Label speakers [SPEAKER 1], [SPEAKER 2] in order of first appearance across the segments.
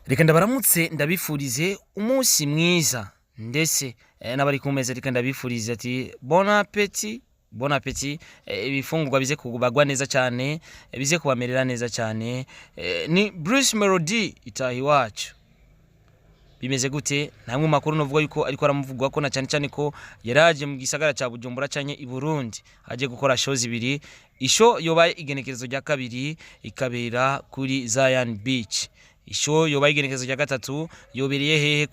[SPEAKER 1] Reka ndabaramutse, ndabifurize umunsi mwiza, ndetse n'abari ku meza reka ndabifurize ati bon appétit, bon appétit. Ibifungurwa bize kubagwa neza cyane, bize kubamerera neza cyane. Ni Bruce Melody itaha iwacu, bimeze gute? Namwe mu makuru novuga yuko ariko aramuvugwa ko na cyane cyane ko yaraje mu gisagara ca Bujumbura canke i Burundi, aje gukora show zibiri. Ishow yobaye igenekerezo rya kabiri ikabera kuri Zion Beach. Ishow yobaye igenekerezo rya gatatu yobereye hehe?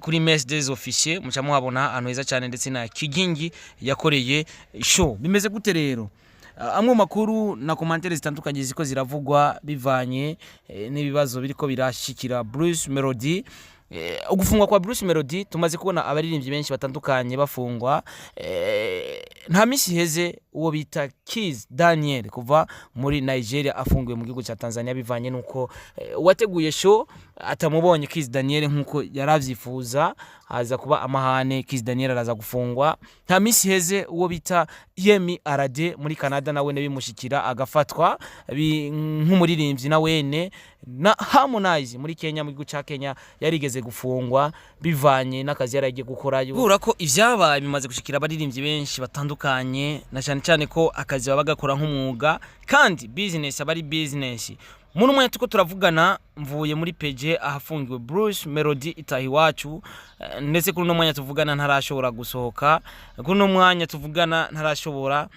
[SPEAKER 1] Kuri Mess des Officiers, muca muhabona ahantu heza cyane, ndetse na Kigingi yakoreye show. Bimeze gute rero? Amwe mu makuru na commentaires zitandukanye ziko ziravugwa bivanye n'ibibazo biriko birashikira Bruce Melody. Ugufungwa kwa Bruce Melody, tumaze kubona abaririmbyi benshi batandukanye bafungwa. Nta minsi iheze uwo bita Kiss Daniel kuva muri Nigeria afungiwe mu gihugu cya Tanzania, bivanye nuko uwateguye show atamubonye Kiss Daniel nkuko yaravyifuza, haza kuba amahane, Kiss Daniel araza gufungwa. Nta minsi iheze uwo bita Yemi Alade muri Canada nawe bimushikira agafatwa nk'umuririmbyi na wene, na Harmonize muri Kenya, mu gihugu ca Kenya, yarigeze gufungwa bivanye n'akazi yaragiye gukorayo. Kubera ko ivyabaye bimaze gushikira abaririmbyi benshi batandukanye, na cyane cyane ko akazi baba bagakora nk'umwuga, kandi business aba ari business. Muri umwanya tuko turavugana, mvuye muri PG ahafungiwe Bruce Melody itaha iwacu, ndetse kuri uno mwanya tuvugana ntarashobora gusohoka. Kuri uno mwanya tuvugana ntarashobora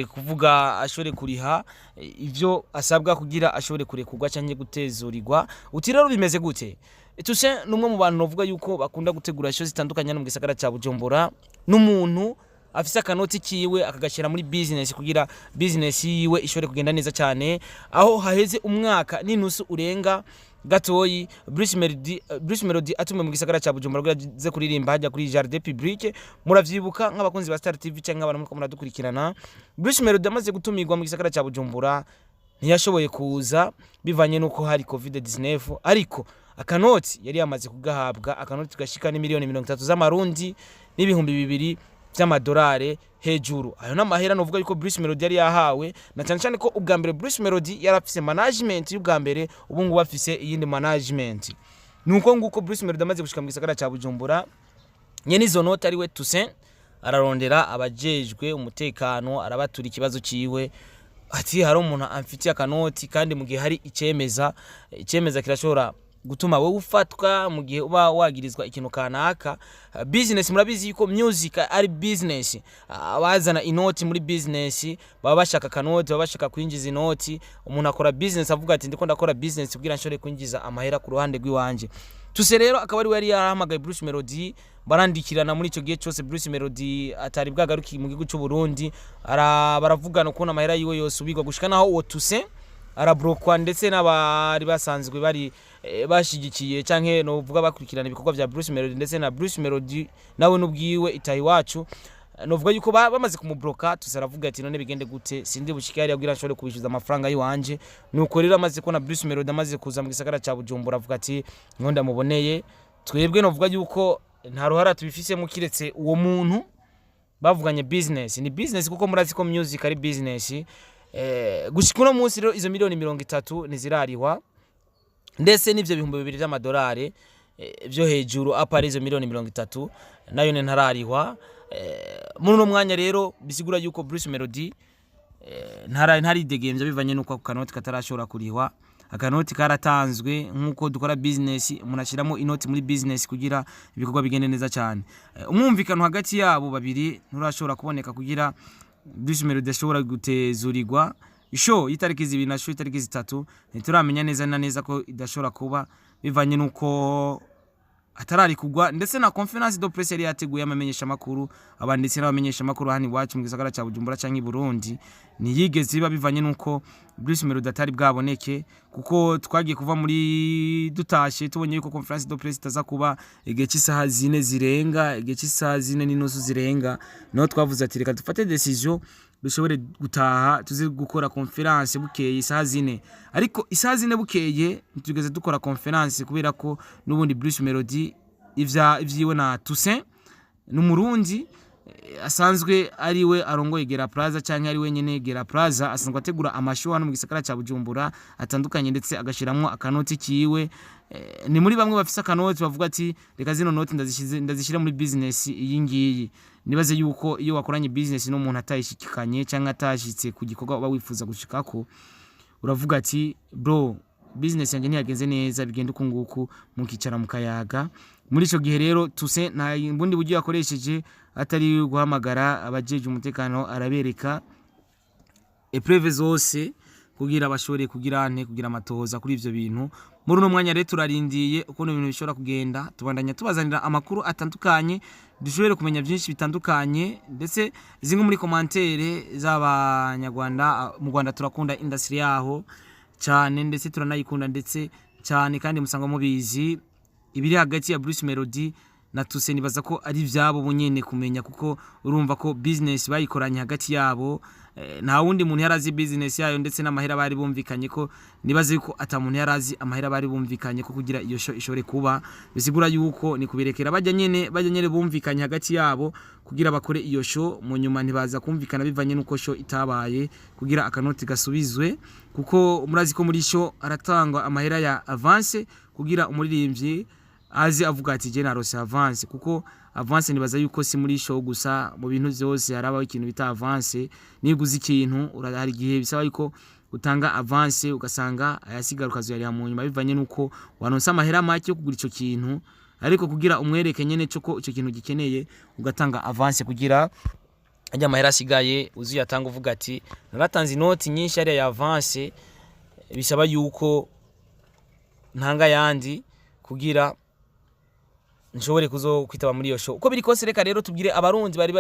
[SPEAKER 1] kuvuga ashobore kuriha ivyo asabwa kugira ashobore kurekurwa canke gutezurirwa. Uti rero bimeze gute? Toussaint ni umwe mu bantu novuga yuko bakunda gutegura show zitandukanye hano mu gisagara ca Bujumbura, n'umuntu afise akanoti kiwe akagashyira muri business kugira business yiwe ishobore kugenda neza cyane. Aho haheze umwaka n'inusu urenga gatoyi Bruce Melody atumiwe mu gisagara ca Bujumbura kugira aze kuririmba hajya kuri Jardin Public. Muravyibuka nk'abakunzi ba Star TV cyangwa abantu muriko muradukurikirana. Bruce Melody amaze gutumirwa mu gisagara ca Bujumbura ntiyashoboye kuza bivanye nuko hari COVID-19, ariko akanoti yari yamaze kugahabwa, akanoti gashika ni miliyoni 30 z'amarundi n'2000 vy'amadolari hejuru. Ayo n'amahera novuga yuko Bruce Melody yari yahawe, na cyane cyane ko ubwa mbere Bruce Melody yari afise management y'ubwa mbere, ubu ngubu afise iyindi management. Nuko nguko Bruce Melody amaze gushika mu gisagara ca Bujumbura, nyene izo noti ari we Toussaint ararondera abajejwe umutekano, arabatura ikibazo ciwe, ati hari umuntu amfitiye akanoti. Kandi mu gihe hari icemeza, icemeza kirashobora gutuma wowe ufatwa mu gihe uba wagirizwa ikintu kanaka. Business, murabizi yuko music ari business. Abazana inoti muri business baba bashaka akanoti, baba bashaka kwinjiza inoti. Umuntu akora business avuga ati ndiko ndakora business kugira nshobore kwinjiza amahera ku ruhande rw'iwanje. Toussaint rero akaba ari we yari yarahamagaye Bruce Melody, barandikirana muri icyo gihe cyose Bruce Melody atari bwagarukiye mu gihugu cy'u Burundi, baravugana ukuntu amahera yiwe yose ubigwa, gushika naho uwo Toussaint arabrokwa, ndetse n'abari basanzwe bari bashigikiye canke novuga bakurikirana ibikorwa vya Bruce Melody, ndetse na Bruce Melody nawe n'ubwiwe itaha iwacu, novuga yuko bamaze kumubloka. Toussaint aravuga ati none bigende gute? Sindi bushike hariya kugira nshobore kubishyuza amafaranga yiwanje. Nuko rero amaze kubona Bruce Melody amaze kuza mu gisagara ca Bujumbura, avuga ati niho ndamuboneye. Twebwe novuga yuko nta ruhara tubifisemo kiretse uwo muntu bavuganye. Business ni business, kuko murazi ko music ari business. Gushika uno munsi rero izo miliyoni 30 ntizirarihwa, ndetse n'ivyo 2000 vy'amadolari vyo hejuru apari izo miliyoni 30 nayo ne ntararihwa. Muri uno mwanya rero bisigura yuko Bruce Melody ntaridegemvya bivanye nuko ako kanoti katarashobora kurihwa. Akanoti karatanzwe nk'uko dukora business, umuntu ashyiramo inoti muri business kugira ibikorwa bigende neza cyane. Umwumvikano hagati yabo babiri nturashobora kuboneka kugira Bruce Melody ashobora gutezurirwa. Show y'itariki 2 na show y'itariki 3 ntituramenya neza na neza ko idashobora kuba bivanye nuko atarari kugwa, ndetse na conférence de presse yari yateguye amamenyesha makuru, abanditsi n'abamenyesha makuru hano iwacu mu gisagara ca Bujumbura canke i Burundi, ntiyigeze iba bivanye nuko Bruce Melody atari bwaboneke, kuko twagiye kuva muri dutashe tubonye yuko conférence de presse itaza kuba igihe cy'isaha 4 zirenga, igihe cy'isaha 4:30 zirenga, niho twavuze ati reka dufate décision dushobore gutaha tuze gukora conférence bukeye isaha 4. Ariko isaha 4 bukeye ntitugeze dukora conférence, kubera ko n'ubundi Bruce Melody ivya ivyiwe na Toussaint n'umurundi. asanzwe ari we arongoye Gera Plaza canke ari wenyene Gera Plaza, asanzwe ategura ama show hano mu gisagara ca Bujumbura atandukanye, ndetse agashiramwo akanoti kiwe. Ni muri bamwe bafise akanoti bavuga ati: "Reka zino noti ndazishira muri business iyi ngiyi." Nibaze yuko iyo wakoranye business n'umuntu atayishikanye canke atashitse ku gikorwa uba wifuza gushikako, uravuga ati: "Bro, business yanjye ntiyagenze neza, bigenda uku nguku," mukicara mukayaga. Muri ico gihe rero tuse nta bundi buryo yakoresheje atari guhamagara abajeje umutekano, arabereka épreuves zose kugira bashobore kugira ante kugira amatohoza kuri ivyo bintu. Muri uno mwanya rero turarindiye ukuntu ibintu bishobora kugenda. Tubandanya tubazanira amakuru atandukanye, dushobore kumenya byinshi bitandukanye, ndetse zimwe muri commentaires z'abanyarwanda. Mu Rwanda turakunda industry yaho cyane, ndetse turanayikunda ndetse cyane, kandi musanga mubizi ibiri hagati ya Bruce Melody na Tuse. Nibaza ko ari ivyabo bunyene kumenya, kuko urumva ko business bayikoranye hagati yabo. Nta wundi muntu yarazi business yayo, ndetse n'amahera bari bumvikanye ko, nibaze yuko ata muntu yarazi amahera bari bumvikanye ko kugira iyo show ishobore kuba. Bisigura yuko ni kubirekera bajya nyene bumvikanye hagati yabo kugira bakore iyo show. Mu nyuma ntibaza kumvikana bivanye nuko show itabaye, kugira akanoti gasubizwe, kuko murazi ko muri show aratangwa amahera ya avance kugira umuririmbyi azi avuga ati: "Je narose avance." Kuko avance, nibaza yuko si muri show gusa, mu bintu vyose harabaho ikintu bita avance. Niba uzi ikintu, hari igihe bisaba yuko utanga avance, ugasanga ayasigara ukazoyariha mu nyuma, bivanye nuko wanonse amahera make yo kugura ico kintu, ariko kugira umwereke nyene cyo ko ico kintu gikeneye, ugatanga avance kugira ajya amahera asigaye uzuyatanga uvuga ati: "Naratanze inoti nyinshi hariya ya avance, bisaba yuko ntanga yandi kugira nshobore kuzo kwitaba muri iyo show." Uko biri kose, reka rero tubwire Abarundi bari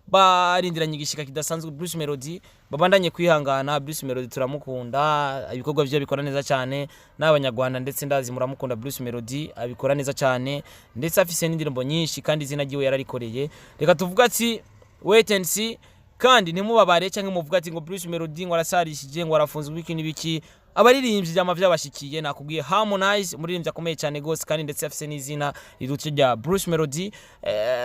[SPEAKER 1] barindiranye igishika kidasanzwe Bruce Melody babandanye kwihangana. Bruce Melody turamukunda, ibikorwa bye bikora neza cyane n'Abanyarwanda, ndetse ndazi muramukunda. Bruce Melody abikora neza cyane, ndetse afise n'indirimbo nyinshi, kandi izina ryiwe yararikoreye. Reka tuvuga ati: "Wait and see." Kandi ntimubabare cyangwa muvuga ati ngo Bruce Melody ngo arasarishije, ngo arafunzwe, ibiki n'ibiki. Abaririmbyi byama byabashikiye. Nakubwiye Harmonize, umuririmbyi akomeye cyane gose, kandi ndetse afise n'izina rirutse rya Bruce Melody,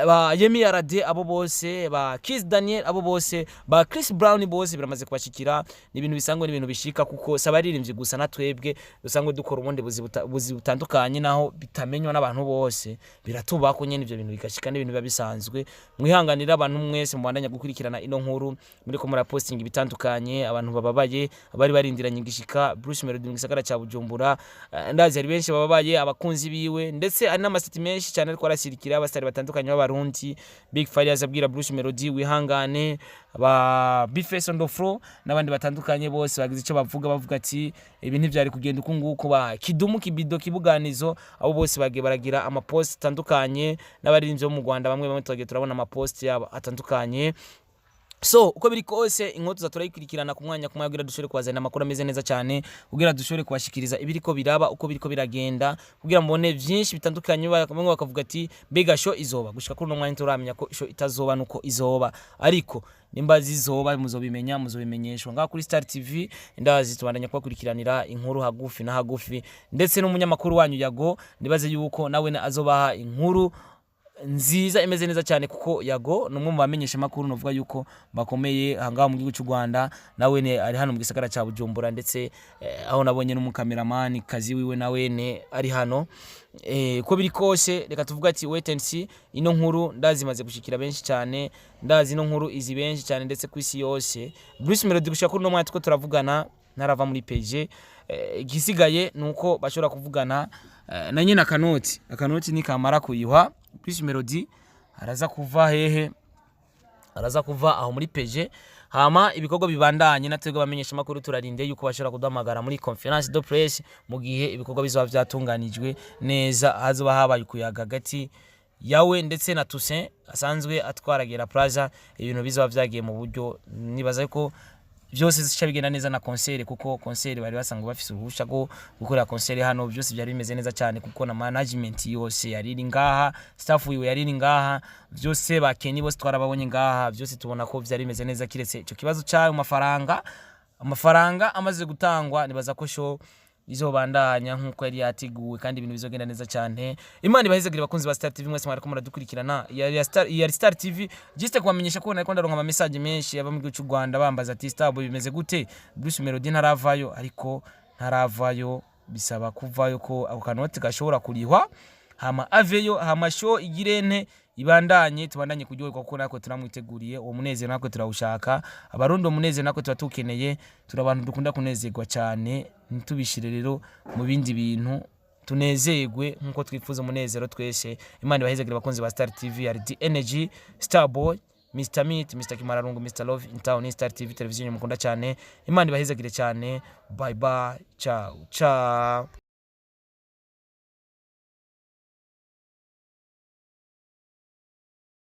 [SPEAKER 1] ba Yemi Alade, abo bose, ba Kiss Daniel, abo bose, ba Chris Brown, bose biramaze kubashikira. Ni ibintu bisangwa, n'ibintu bishika, kuko si abaririmbyi gusa, na twebwe dusanzwe dukora ubundi buzi butandukanye, naho bitamenywa n'abantu bose, biratubako nyene ivyo bintu bigashika, n'ibintu biba bisanzwe. Mwihanganira abantu mwese mubandanya gukurikirana ino nkuru, muri ko murapostinga ibitandukanye, abantu bababaye, abari barindiranye igishika Bruce Melody mu gisagara ca Bujumbura. Ndazi hari benshi bababaye, abakunzi biwe, ndetse hari n'amasiti menshi cyane ariko arasirikira abasitari batandukanye b'Abarundi. Big Farious abwira Bruce Melody: "Wihangane." Ba Bface on the floor n'abandi batandukanye bose bagize icyo bavuga, bavuga ati: "Ibi ntivyari kugenda uku nguku." Ba Kidumu, Kibido, Kibuganizo, abo bose bagiye baragira amapost atandukanye, n'abaririmbyi bo mu Rwanda bamwe bamwe twagiye turabona amapost yabo atandukanye. So uko biri kose, inkuru tuza turayikurikirana ku mwanya ku mwanya kugira dushobore kubazanira amakuru ameze neza cyane, kugira dushobore kubashikiriza ibiriko biraba, uko biriko biragenda, kugira mubone vyinshi bitandukanye. Bamwe bakavuga ati: "Mbega show izoba?" Gushika kuri uno mwanya turamenya ko show itazoba nuko izoba, ariko nimba zizoba muzobimenya, muzobimenyeshwa ngaha kuri Star TV. Ndazi tubandanya kubakurikiranira inkuru hagufi na hagufi, ndetse n'umunyamakuru wanyu Yago, nibaze yuko nawe azobaha inkuru nziza imeze neza cyane, kuko Yago ni umwe mu bamenyesha makuru novuga yuko bakomeye ahangaha mu gihugu cy'u Rwanda. Nawe ne ari hano mu gisagara ca Bujumbura, ndetse aho nabonye n'umukameramani kazi wiwe nawe ne ari hano. Uko biri kose, reka tuvuga ati: "Wait and see." Ino nkuru ndazi imaze gushikira benshi cyane, ndazi ino nkuru izi benshi cyane, ndetse ku isi yose. Bruce Melody gushika kuri uno mwanya tuko turavugana ntarava muri PG. Igisigaye nuko bashobora kuvugana na nyine akanoti. Akanoti nikamara kuyihwa, Bruce Melody araza kuva hehe? Araza kuva aho muri PG, hama ibikorwa bibandanye. Natwebwe abamenyesha makuru turarinde yuko bashobora kuduhamagara muri conférence de presse mu gihe ibikorwa bizoba vyatunganijwe neza, hazoba habaye ukuyaga hagati yawe ndetse na Toussaint asanzwe atwara Gera Plaza, ibintu bizoba vyagiye mu buryo. Nibaza ko byose zica bigenda neza na concert, kuko concert bari basanzwe bafise uruhusha rwo gukorera concert hano. Byose byari bimeze neza cyane, kuko na management yose yari iri ngaha, staff wiwe yari iri ngaha, byose bakeni bose twarababonye ngaha, byose tubona ko byari bimeze neza, kiretse ico kibazo cyayo mafaranga. Amafaranga amaze gutangwa, nibaza ko show Izobandanya nkuko yari yateguwe, kandi ibintu bizogenda neza cyane. Imana ibahezagire, bakunzi ba Star TV mwese mwariko muradukurikirana. Yari Star TV, juste kubamenyesha ko nariko ndaronka ama message menshi ava mu gihugu cy'u Rwanda, bambaza ati: "Starboy, bimeze gute? Bruce Melody ntaravayo?" Ariko ntaravayo, bisaba kuvayo ko ako kanoti gashobora kurihwa, hama aveyo, hama show igirente ibandanye, tubandanye kuryoherwa, kuko natwe turamwiteguriye uwo munezero, natwe turawushaka. Abarundi, uwo munezero natwe tuba tuwukeneye. Turi abantu dukunda kunezerwa cyane. Ntitubishire rero mu bindi bintu, tunezerwe nkuko twifuza umunezero twese. Imana ibahezagire, abakunzi ba Star TV. RD Energy, Starboy, Mr Meat, Mr Kimararungu, Mr Love in Town. Star TV, televiziyo mukunda cyane. Imana ibahezagire cyane. Bye bye, ciao ciao.